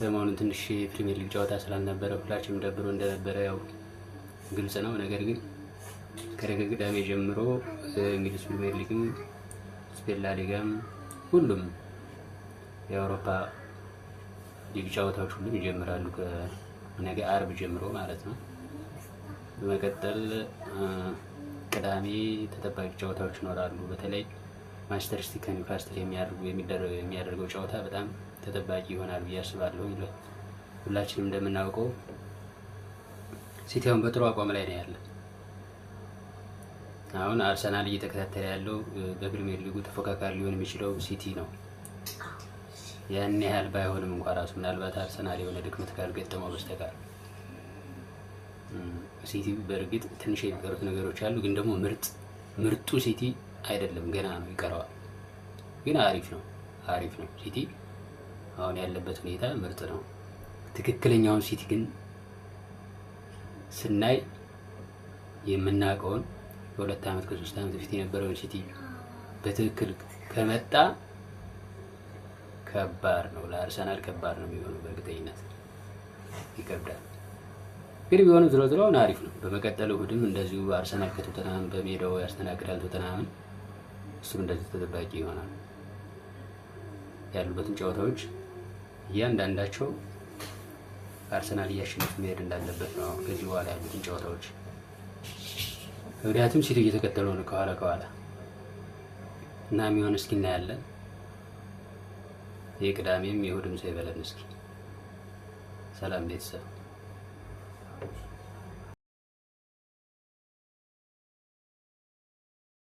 ሰሞኑን ትንሽ የፕሪሚየር ሊግ ጨዋታ ስላልነበረ ሁላችንም ደብሮ እንደነበረ ያው ግልጽ ነው። ነገር ግን ከነገ ቅዳሜ ጀምሮ እንግሊዝ ፕሪሚየር ሊግም ስፔን ላሊጋም ሁሉም የአውሮፓ ሊግ ጨዋታዎች ሁሉም ይጀምራሉ ከነገ አርብ ጀምሮ ማለት ነው። በመቀጠል ቅዳሜ ተጠባቂ ጨዋታዎች ይኖራሉ። በተለይ ማንቸስተር ሲቲ ከኒውካስትል የሚያደርገው ጨዋታ በጣም ተጠባቂ ይሆናል ብዬ አስባለሁ። ሁላችንም እንደምናውቀው ሲቲ አሁን በጥሩ አቋም ላይ ነው ያለ። አሁን አርሰናል እየተከታተለ ያለው በፕሪሚየር ሊጉ ተፎካካሪ ሊሆን የሚችለው ሲቲ ነው። ያን ያህል ባይሆንም እንኳ ራሱ ምናልባት አርሰናል የሆነ ድክመት ካልገጠመው በስተቀር ሲቲ በእርግጥ ትንሽ የሚቀሩት ነገሮች አሉ፣ ግን ደግሞ ምርጡ ሲቲ አይደለም፣ ገና ነው፣ ይቀረዋል። ግን አሪፍ ነው፣ አሪፍ ነው። ሲቲ አሁን ያለበት ሁኔታ ምርጥ ነው። ትክክለኛውን ሲቲ ግን ስናይ የምናውቀውን ከ2 ዓመት ከ3 ዓመት በፊት የነበረውን ሲቲ በትክክል ከመጣ ከባድ ነው፣ ለአርሰናል ከባድ ነው የሚሆነው፣ በእርግጠኝነት ይከብዳል። ግን ቢሆንም ዝሮ ዝሮ አሁን አሪፍ ነው። በመቀጠል እሑድም እንደዚሁ አርሰናል ከቶተንሃም በሜዳው ያስተናግዳል ቶተንሃምን። እሱም እንደዚሁ ተጠባቂ ይሆናል። ያሉበትን ጨዋታዎች እያንዳንዳቸው አርሰናል እያሸነፈ መሄድ እንዳለበት ነው አሁን ከዚህ በኋላ ያሉትን ጨዋታዎች። ምክንያቱም ሲቲ እየተከተለው ነው ከኋላ ከኋላ እና የሚሆን እስኪ እናያለን። የቅዳሜም የእሑድም ሰው ይበለን እስኪ። ሰላም ቤተሰብ።